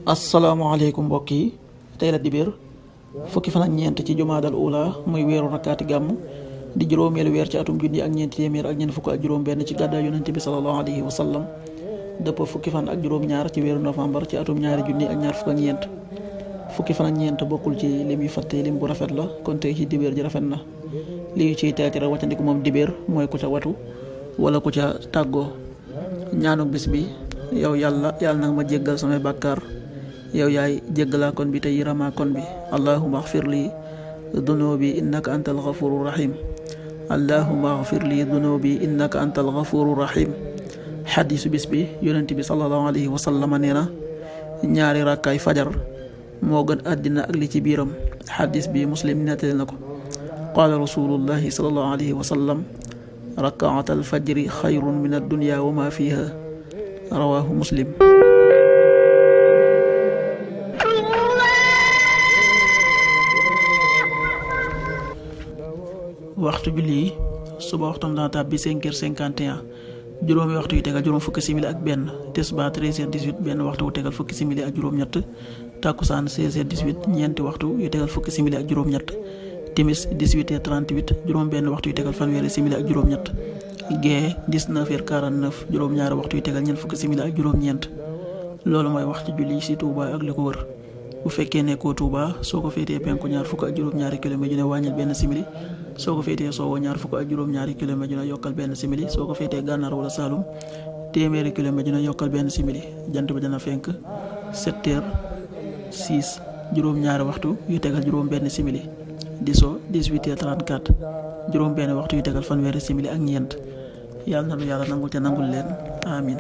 asalaamaaleykum mbokk yi tey la dibéer fukki fan ak ñeent ci jumaadal ula muy weeru rakkaati gàmm di juróomeelu weer ci atum junni ak ñeenti téeméer ak ñeent fukk ak juróom benn ci gàddaay yonente bi sallallahu alayhi wa sallam dëpp fukki fan ak juróom ñaar ci weeru novembre ci atum ñaari junni ak ñaar fukk ak ñeent fukki fan ak ñeent bokkul ci lim yu fàtte lim bu rafet la kon tey ci dibéer ji rafet na li ñu ciy teetira wàccandiku moom dibéer mooy ku ca watu wala ku ca tàggoo ñaanu bis bi yow yàlla na nga ma jéggal samay bàkkaar yow yaay jéggalaa kon bi te yiramaa kon bi allahumma axfir li dunubi innaka anta alxafuru rahim allahumma axfir li dunubi innaka anta alxafuru rahim xadiisu bis bi yonent bi sallallahu alayhi wa sallam nee na ñaari rakkaay fajar moo gën àddina ak li ci biiram xadiis bi muslim nettali na ko qaala rasulullahi sallallahu alayhi wa sallam rakaat alfajri xayrun min addunya wa ma fiha rawaahu muslim. waxtu julli suba waxtam dana tàbbi 5h51 juróomi waxtu yu tegal juróom fukki simili ak benn tisbaar 13h18 benn waxtu wu tegal fukki simili ak juróom-ñett takkusaan 16h18 ñeenti waxtu yu tegal fukki simili ak juróom-ñett timis 18h38 juróom benn waxtu yu tegal fanweeri simili ak juróom-ñett gee 19h49 juróom-ñaari waxtu yu tegal ñeent fukki simili ak juróom-ñeent loolu mooy waxtu julli ci Touba ak li ko wër. bu fekkee nekkoo Touba soo ko féetee penku ñaar fukk ak juróom-ñaari kilomètre ju ne wàññil benn simili soo ko féetee soowu ñaar fukk ak juróom-ñaari kilomètre ju ne yokkal benn simili soo ko féetee gànnaar wala Saalum téeméeri kilomètre ju ne yokkal benn simili jant bi dana fenk 7h06 juróom-ñaari waxtu yu tegal juróom benn simili di so 18h34 juróom benn waxtu yu tegal fanweeri simili ak ñeent yàlla na nu yàlla nangul te nangul leen amin